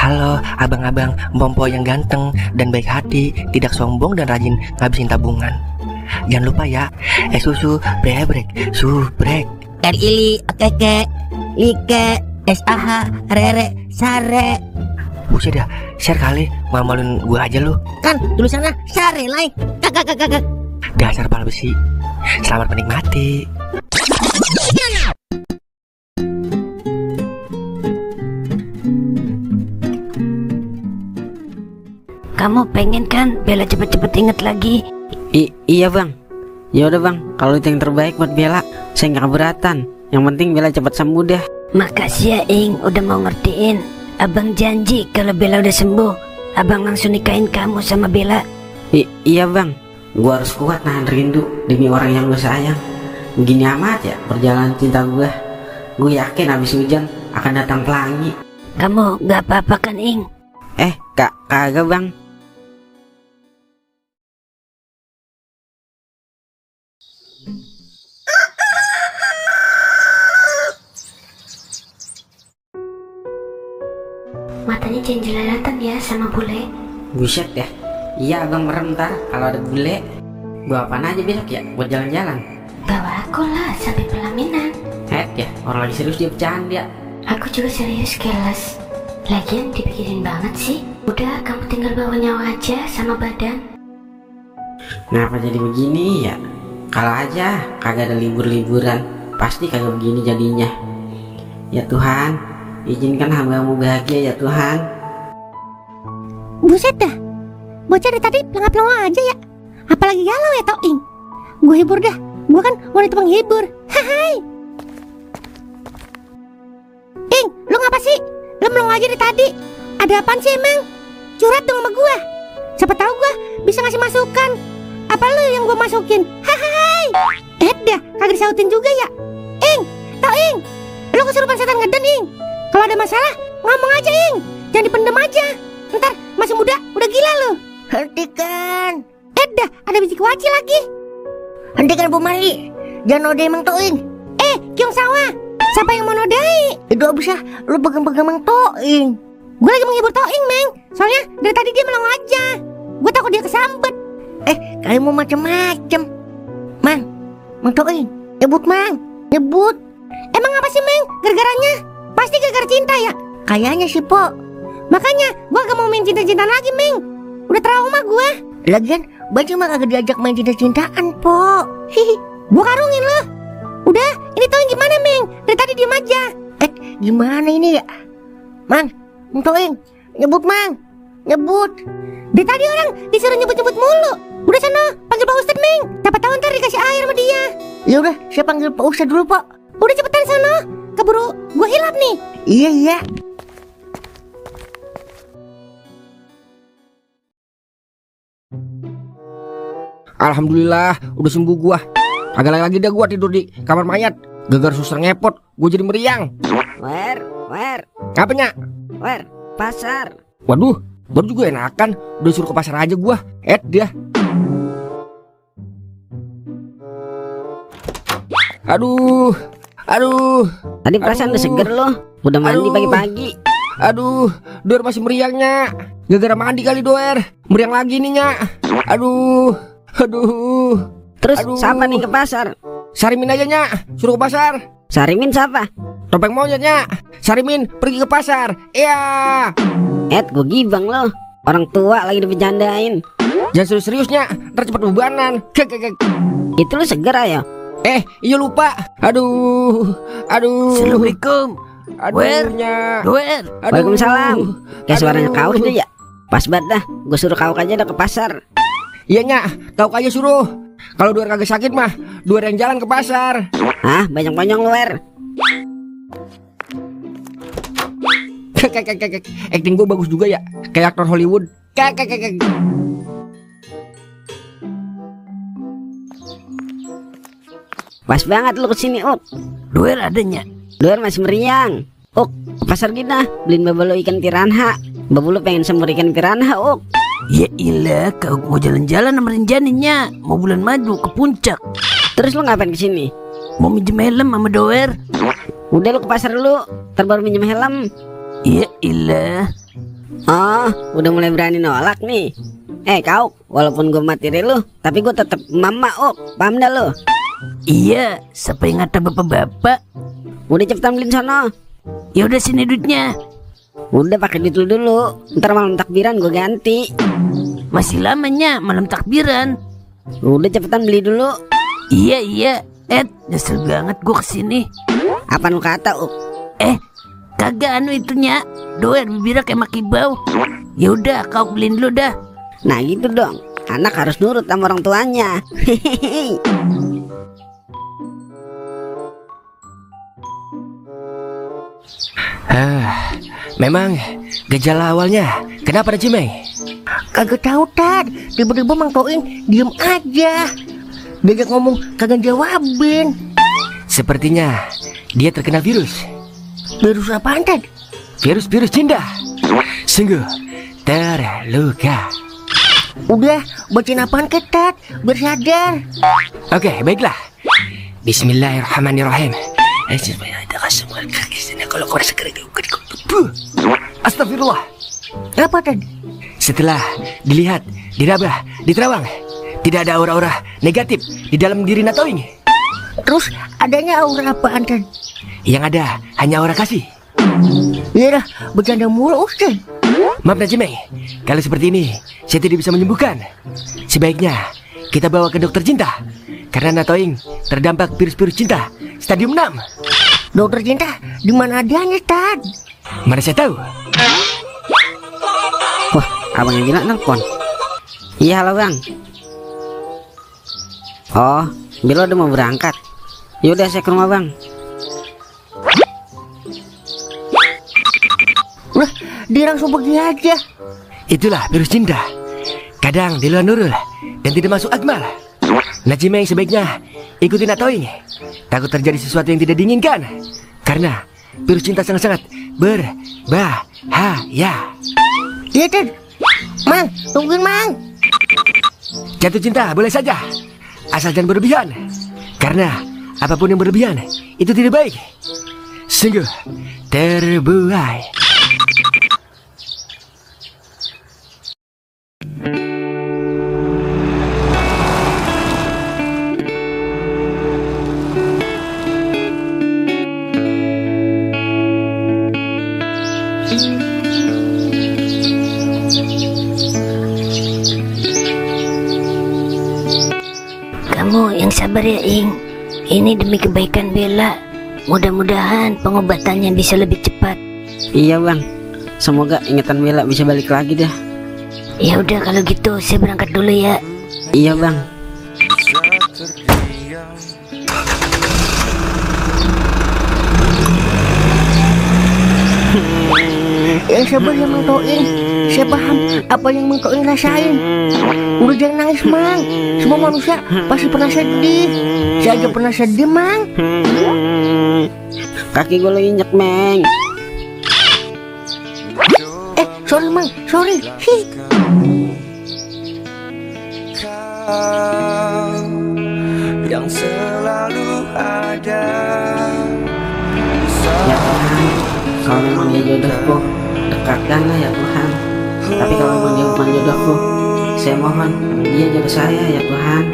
Halo abang-abang Bompo yang ganteng dan baik hati, tidak sombong dan rajin ngabisin tabungan. Jangan lupa ya, susu brebrek, subrek. RILI, okeke, like, SAH, rere, sare. Buset dah, share kali, malu-maluin gue aja lu. Kan tulisannya sare like. Kakak. Dasar pala besi. Selamat menikmati. Kamu pengen kan Bella cepet-cepet inget lagi? Iya bang. Ya udah bang, kalau itu yang terbaik buat Bella, saya nggak keberatan. Yang penting Bella cepat sembuh deh. Makasih ya Ing, udah mau ngertiin. Abang janji kalau Bella udah sembuh, abang langsung nikahin kamu sama Bella. Iya bang, gua harus kuat nahan rindu demi orang yang gue sayang. Begini amat ya perjalanan cinta gue. Gue yakin habis hujan akan datang pelangi. Kamu nggak apa-apa kan Ing? Kagak bang. Matanya jangan jelalatan ya sama bule. Buset ya. Iya abang merem ntar kalau ada bule. Gua apaan aja besok ya buat jalan-jalan. Bawa aku lah sampai pelaminan. Ya orang lagi serius dia bercanda. Aku juga serius kelas. Lagian dipikirin banget sih. Udah kamu tinggal bawa nyawa aja sama badan. Kenapa jadi begini ya? Kalau aja kagak ada libur-liburan, pasti kagak begini jadinya. Ya Tuhan, izinkan hamba-Mu bahagia ya Tuhan. Buset dah, bocah dari tadi pelengah-pelengah aja ya. Apalagi galau ya Toing. Gue hibur dah, gue kan wanita penghibur. Hai. Ing, lu ngapa sih? Lu melengah aja dari tadi. Ada apaan sih emang? Curhat dong sama gue. Siapa tahu gue bisa ngasih masukan. Apa lu yang gue masukin? Hai. Dah, kagak disautin juga ya. Ing, Toing, lu kesurupan setan ngeden Ing. Kalau ada masalah ngomong aja Ing, jangan dipendem aja. Ntar masih muda udah gila lu. Hentikan. Dah, ada biji kuaci lagi. Hentikan Bu Mali. Jangan nodai Mang Toing. Kiong Sawa, siapa yang mau nodai? Itu bisa lu pegang-pegang Mang Toing. Gue lagi menghibur Toing, Meng. Soalnya dari tadi dia melongo aja. Gue takut dia kesambet. Kalian mau macem-macem. Mang Toing, nyebut Mang, nyebut. Emang apa sih, Meng? Gara-garanya? Pasti gara-gara cinta ya? Kayaknya sih, Po. Makanya gue gak mau main cinta-cintaan lagi, Meng. Udah trauma gue. Lagian, Bajing mah kagak diajak main cinta-cintaan, Po. Hihi, gue karungin lo. Udah, ini Toing gimana, Meng? Dari tadi diem aja. Gimana ini ya? Mang Toing, nyebut Mang, nyebut. Dari tadi orang disuruh nyebut-nyebut mulu. Udah sana, panggil Pak Ustadz, Meng. Siapa tahu ntar dikasih air sama dia. Ya udah, saya panggil Pak Ustadz dulu, Pak. Udah cepetan sana, keburu gue hilap nih. Iya. Alhamdulillah, udah sembuh gua. Agak lagi dah gua tidur di kamar mayat. Gara-gara suster ngepot, gua jadi meriang. Wer. Apanya? Wer, pasar. Waduh, baru juga enakan. Udah suruh ke pasar aja gua. Dia. Aduh. Tadi perasaan udah seger loh. Udah mandi pagi-pagi. Aduh, Doer masih meriangnya. Gara-gara mandi kali Doer. Meriang lagi nih, Nya. Aduh. Terus siapa nih ke pasar? Sarimin aja, Nya. Suruh ke pasar. Sarimin siapa? Topeng monyetnya. Sarimin pergi ke pasar. Iya. Gue gibang loh. Orang tua lagi dibecandain. Jangan serius-seriusnya, ntar cepet ubanan. Itu lu seger ayo. Iya lupa. Aduh. Assalamualaikum. Aduhnya. Doer. Waalaikumsalam. Kayak suaranya kaus deh ya. Pas banget dah. Gue suruh kau aja dah ke pasar. Iya, Nya. Kau aja suruh. Kalau Doer kagak sakit mah, Doer yang jalan ke pasar. Banyak-banyak lu Wer. Acting gue bagus juga ya, kayak aktor Hollywood. Pas banget lu kesini Doer adanya. Doer masih meriang. Ke pasar kita beliin babalo ikan piranha. Babalo pengen semur ikan piranha Ya ilah, kau mau jalan-jalan sama Renjaninya. Mau bulan madu ke puncak. Terus lu ngapain kesini? Mau minjem helm sama Doer. Udah lu ke pasar dulu, ntar baru minjem helm. Ya ilah. Oh, udah mulai berani nolak nih. Kau, walaupun gue materi lu, tapi gue tetap mama, paham dah lu? Iya, siapa yang ngata bapak-bapak? Udah cepetan beliin sono. Ya udah sini duitnya. Udah pakai duit lu dulu, ntar malam takbiran gue ganti. Masih lamanya malam takbiran. Udah cepetan beli dulu. Iya. Nyesel banget gue kesini. Apa lu kata, Kagak itunya. Doer bibirnya kayak makibau. Ya udah, kau beliin dulu dah. Nah gitu dong, anak harus nurut sama orang tuanya. Hehehe. Memang gejala awalnya kenapa Najimeng? Kagak tahu Tad, tiba-tiba Mang Toing diem aja. Diajak ngomong kagak jawabin. Sepertinya dia terkena virus. Virus apaan Tad? Virus cinta. Sungguh terluka. Udah, bacain apaan ke Tad? Biar sadar. Oke, baiklah. Bismillahirrahmanirrahim. Astagfirullah. Apa Tad? Setelah dilihat, diraba, diterawang, tidak ada aura-aura negatif di dalam diri Natoing. Terus adanya aura apaan Tad? Yang ada hanya aura kasih. Iya dah, bercanda mulu Ustaz. Maaf Najimeng, kalau seperti ini saya tidak bisa menyembuhkan. Sebaiknya kita bawa ke dokter cinta, karena Natoing terdampak virus cinta stadium 6. Dokter cinta di mana adanya Tad? Mana saya tahu. Wah, abang yang gila nelpon. Iya, halo bang. Oh, Bilo udah mau berangkat. Yaudah saya ke rumah bang. Lah, dia langsung pergi aja. Itulah virus cinta. Kadang di luar nurul dan tidak masuk akmal. Najimeng sebaiknya ikuti Natoing. Takut terjadi sesuatu yang tidak diinginkan. Karena virus cinta sangat-sangat berbahaya. Iya Tad. Mang, tungguin Mang. Jatuh cinta boleh saja, asal jangan berlebihan. Karena apapun yang berlebihan itu tidak baik. Sungguh terbuai. Kamu yang sabar ya Ing. Ini demi kebaikan Bella. Mudah-mudahan pengobatannya bisa lebih cepat. Iya bang, semoga ingatan Bella bisa balik lagi dah. Ya udah kalau gitu saya berangkat dulu ya. Iya bang. Ya sabar ya Mang Toing. Saya paham apa yang Mang Toing rasain. Udah jangan nangis Mang. Semua manusia pasti pernah sedih. Saya aja pernah sedih Mang. Kaki gue lo injek Meng. Sorry Mang, sorry. Yang selalu ada. Ya Tuhan, kalau memang dia jodohku, dekatkanlah ya Tuhan. Tapi kalau memang dia bukan jodohku, saya mohon dia jodoh saya ya Tuhan.